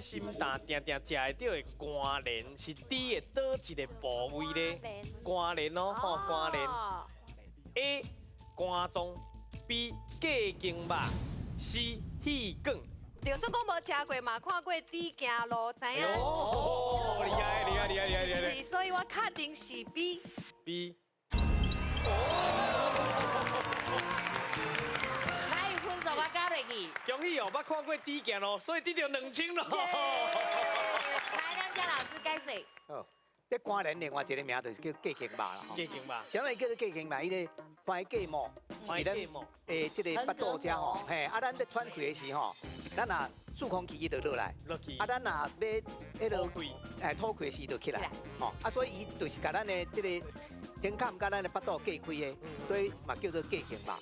心胆定定食會著的肝蚺是豬的佗一个部位咧？肝蚺哦，吼，肝蚺。A 肝臟，B 隔間肉，C 血管。就算講無食過嘛，看過豬行路，知影。哦，厲害厲害厲害厲害厲害。是，所以我確定是 B。 B。來分數我加落去。恭喜哦，捌看過豬行路，所以得著2000咯。來，梁家老師解釋。哦，這肝蚺另外一个名就是叫隔間肉啦，吼。隔間肉。啥物叫做隔間肉？伊个橫膈膜，橫膈膜。這个腹肚遮吼，嘿，啊，咱咧喘氣的時吼，咱若舒空氣伊就落來，落去。啊，咱若欲彼个，吐氣的時就起來，吼，啊，所以伊就是共咱的這个胸坎佮咱的腹肚隔開的，所以嘛叫做隔間肉。